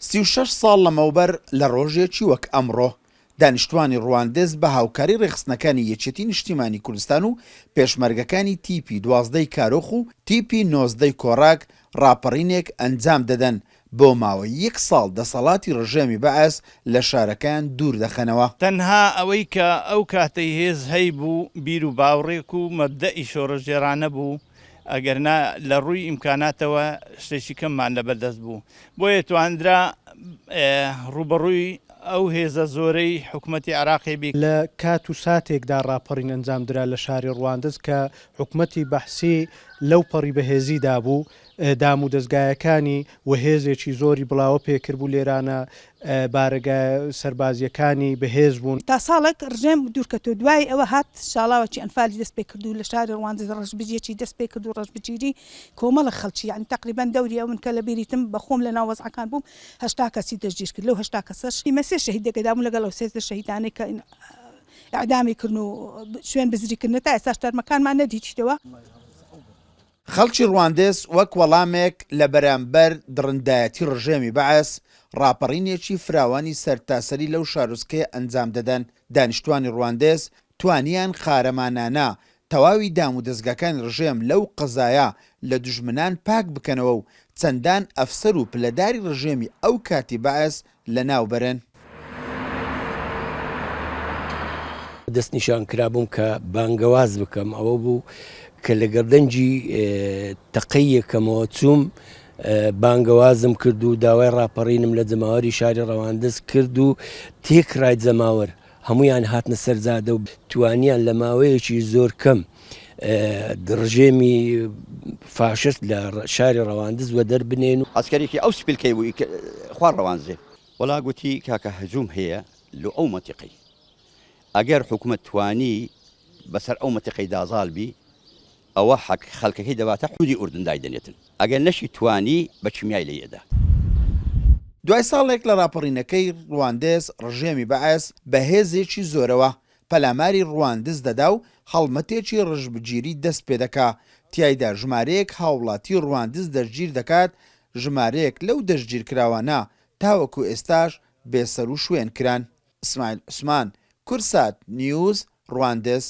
36 ساڵ لەمەوبەر لە ڕۆژێکی وەک ئەمڕۆ، دانیشتوانی ڕواندز بە هاوکاری ڕێکخستنەکانی یەکێتی نیشتیمانی کوردستان و پێشمەرگەکانی تیپی دوازدەی کارۆخ و تیپی نۆزدەی کۆڕاک ڕاپەڕینێک ئەنجام دەدەن بۆ ماوەی یەک ساڵ دەسەڵاتی ڕژێمی بەعس لە شارەکەیان دوور دەخەنەوە. تەنها ئەوەی کە ئەو کاتەی هێز هەیبوو بیر و باوڕێک و مەبدەئی شۆڕشگێڕانە بوو، ئەگەرنا لە ڕووی ئیمکاناتەوە شتێکی کەممان لەبەر دەست بوو، بۆیە توانرا ڕووبەڕووی ئەو هێزە زۆرەی حکومەتی عێراقی بی. لە کات و ساتێکدا ڕاپەڕین ئەنجام درا لە شاری ڕواندز کە حکومەتی بەعسی لەو پەڕی بەهێزیدا بوو، دام و دەزگایەکانی و هێزێکی زۆری بڵاوە پێکردبوو لێرانە بارەگا سەربازییەکانی بەهێز بوون. تا ساڵێک ڕژێم دوورکەتەوە دوای ئەوە هات شاڵاوەکی ئەنفالی دەست پێکرد و لە شاری ڕواندز ڕەشبگیرێکی دەست پێکرد و ڕەشبگیری کۆمەڵێک خەڵکی یانی تەقریبەن دەوری ئەون کە لە بیریتم بە خۆم لە ناو وەزعەکان بووم 80 کەسی دەستگیر کرد لەو 80 کەسەش ئیمە سێ شەهید دەگەدا بوون لەگەڵ ئەو 13 شەهیدانەی کە ئیعدامی کردن و شوێن بزری کردن تا ئێستاش تەرمەکانمان نەدیتیتەوە. خەڵکی ڕواندز وەک وەڵامێک لە بەرامبەر دڕندایەتی ڕژێمی بەعس، ڕاپەڕینێکی فراوانی سەرتاسەری لەو شارۆچکەیە ئەنجام دەدەن، دانیشتوانی ڕواندز توانیان قارەمانانە تەواوی دامودەزگاکانی ڕژێم لەو قەزایە لە دوژمنان پاک بکەنەوە و چەندان ئەفسەر و پلەداری ڕژێمی ئەو کاتی بەعس لەناو بەرن. دەستنیشان کرابووم کە بانگەواز بکەم، ئەوە بوو کە لەگەڵ دەنگی تەقەی یەکەمەوە چووم بانگەوازم کرد و داوای ڕاپەڕینم لە جەماوەری شاری ڕەواندز کرد و تێکڕای جەماوەر هەمویان هاتنە سەر جادە و توانیان لە ماوەیەکی زۆر کەم ڕژێمی فاشست لە شاری ڕەواندز وەدەر بنێن. عەسکەرێکی ئەو سپیلکەی بوو خوار ڕەواندزێ. وەڵا گوتی کاکە هجوم هەیە لۆ ئەو مەنتیقەی ئەگەر حکومەت توانی بەسەر ئەو مەنتیقەی دا زاڵ بی ئەوە حەک خەلکەکەی دەباتە حدودی ئوردن دایدەنێتن ئەگەر نەشی توانی بە کیمیای لێی ئەدا. دوای ساڵێک لە ڕاپەڕینەکەی ڕواندز ڕژێمی بەعس بە هێزێکی زۆرەوە پەلاماری ڕواندز دەدا و هەڵمەتێکی ڕژبگیری دەست پێدەکا تیایدا ژمارەیەک هاوڵاتی ڕواندز دەستگیر دەکات ژمارەیەک لەو دەستگیرکراوانە تاوەکو ئێستاش بێسەروشوێن کران. ئیسماعیل عوسمان، کوردسات نیوز، ڕواندز.